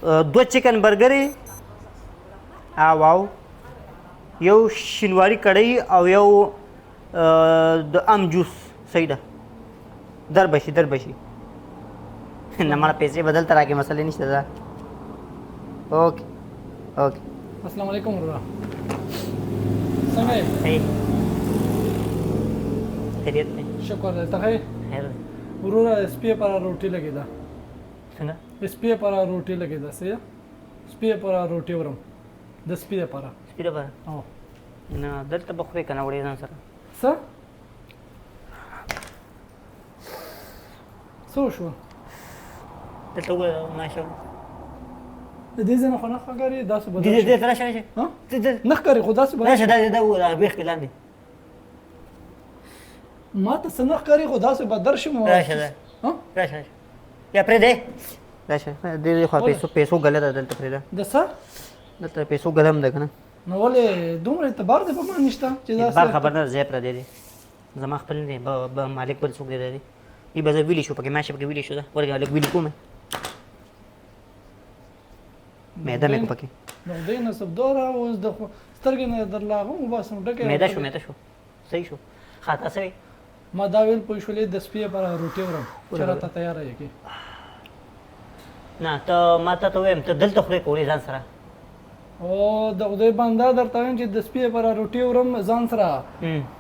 دوه چکن برګرې او او یو شینواری کړی او یو د ام جوس. صحیح ده، در بشي در بشي. نه مړه، پیسې بدل ته راکې، مسلې نشته ده. اوکې اوکې. السلام علیکم وروره، څنګه یې؟ صحیح، خیریت دی. شکر دی، ته ښه یې؟ خیر دی. وروره، سپي پر روټي لګېده. څنګه؟ سپي پر روټي لګېده. څه سپي پر روټي ورم؟ د سپي لپاره. سپي لپاره؟ او نه، دلته به خورې که نه وړې ځان سره؟ څه څه وشو؟ دلته وګوره، ماشاءالله. د دې ځای نه خو نه ښکاري، داسې به دې دې راشه راشه. ها، نه ښکاري خو داسې به راشه. دا دا وګوره، هغه بیخ کې لاندې. ما ته څه نه ښکاري، خو داسې به درشم. راشه دا راشه راشه، یا پرېږدې، راشه دې دې خوا. پیسو ګله ده دلته، پرېږده. د څه؟ دلته پیسو ګله هم ده که نه؟ نو ولې دومره اعتبار دې په ما نشته چې دا اعتبار خبر نه، ځای پردی دی، زما خپل نه دی، مالک بل څوک دی. دی ای به زه ویلی شو پکې، ماشه پکې ویلی شو. ده ورګه، لږ ویلی کوم، میده مې کو پکې. نو دې نصب دوره اوس د سترګې نه درله هغه وباسم ډکه. میده شو، میده شو، صحیح شو. ښه، تاسو ما دا ویل پوه شولې، د سپي لپاره روټي ورم چې راته تیاره یې کې. نه، ته ما ته وایم، ته دلته خورې که وړې ځان سره؟ او د خدای بنده، درته وایم چې د سپي لپاره روټي ورم ځان سره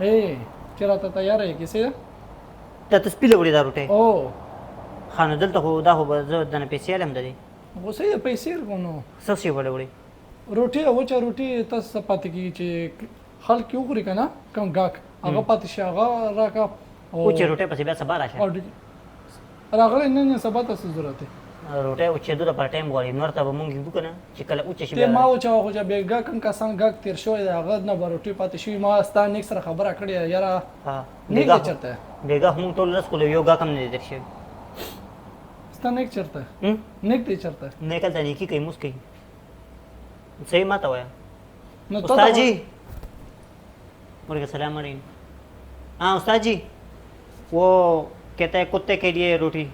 ای چې راته تیاره یې کې. څه ته سپي له وړې دا روټۍ؟ او ښه، نو دلته خو دا خو به زه دنه پیسې علم ده دي. خو صحیح ده، پیسې ورکوم. نو څه شي ولې وړې؟ روټي، وچه روټي تاسو څه پاتې کېږي چې خلک یې وخوري که نه، کوم ګاک هغه پاتې شي، هغه راکړه. وچې روټۍ پسې بیا سبا راشه. راغلی نن یې، سبا ته څه ضرورت دی؟ روټۍ وچېدو لپاره ټایم غواړي، نور ته به مونږ یو که نه چې کله وچه شي. ته ما وچوه، خو چې بېګا کوم کسان ګاک تېر شوی دی، هغه نه به روټۍ پاتې شوي. ما ستا نیک سره خبره کړې، یاره نیک دی چېرته؟ بېګا خو مونږ ټول ورځ خو یو ګاک هم نه دی تېر شوی. ستا نیک چېرته؟ نیک دی چېرته؟ نیک هلته نیکي کوي، موس کوي. صحیح ما ته وایه. نو استاد جی، ورګه سلام علیکم. हाँ उस्ताद जी، वो कहता है कुत्ते के लिए रोटी.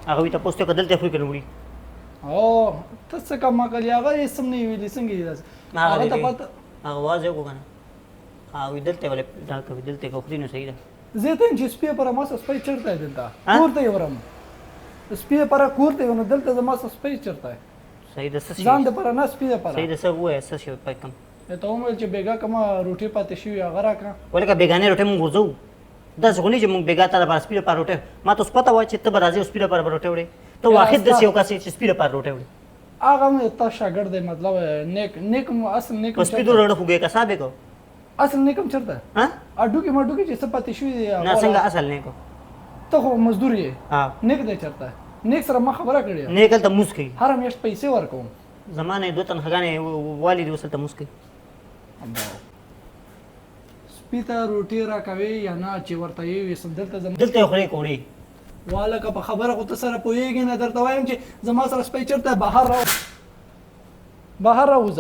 هغه ته پوسټ کدل ته خو کنه وړي. او ته څه کم عقل یې، هغه یې سم نه ویلي، څنګه یې داسې هغه ته پته؟ هغه واځي کو کنه، او دلته ولې دا کوي؟ دلته کو خوري نو صحیح ده. زه ته چې سپی پر ما سره سپی چرته دلته کور ته ورم، سپی پر کور ته، نو دلته زما سره سپی چرته؟ صحیح ده، څه ځان د پر نه، سپی پر. صحیح ده، څه وایې، څه شي پکم؟ ته وویل چې بېګا کومه روټي پاتې شوې، هغه راکړه. ولکه بېګانۍ روټۍ مونږ غورځوو، داسې خو نه چې مونږ بېګا تا لپاره سپي لپاره روټۍ. ما ته اوس پته وه چې ته به راځې او سپي لپاره به روټۍ وړې. ته واحد داسې یو کس یې چې سپي لپاره روټۍ وړې. هغه مې تا شاګرد دی، مطلب نیک نیک اصل نیک. په سپي دومره ړه خوږې کساب یې کو. اصل نیکم چېرته؟ اډوکې مډوکې چې څه پاتې شوي دي. نه، څنګه اصل نیکو؟ ته خو مزدور یې، نیک دی چېرته؟ نیک سره ما خبره کړې. نیک هلته موز کوي. هره میاشت پیسې ورکوم. زما نه یې دوه تنخواګانې والي دي، اوس هلته موز کوي. سپي ته روټي راکوې یا نه چې ورته یې ویسم دلته زم؟ دلته یې خورې کوړې. والکه په خبره خو ته سره پوهېږې نه، درته وایم چې زما سره سپی چېرته؟ بهر را، بهر راوځه.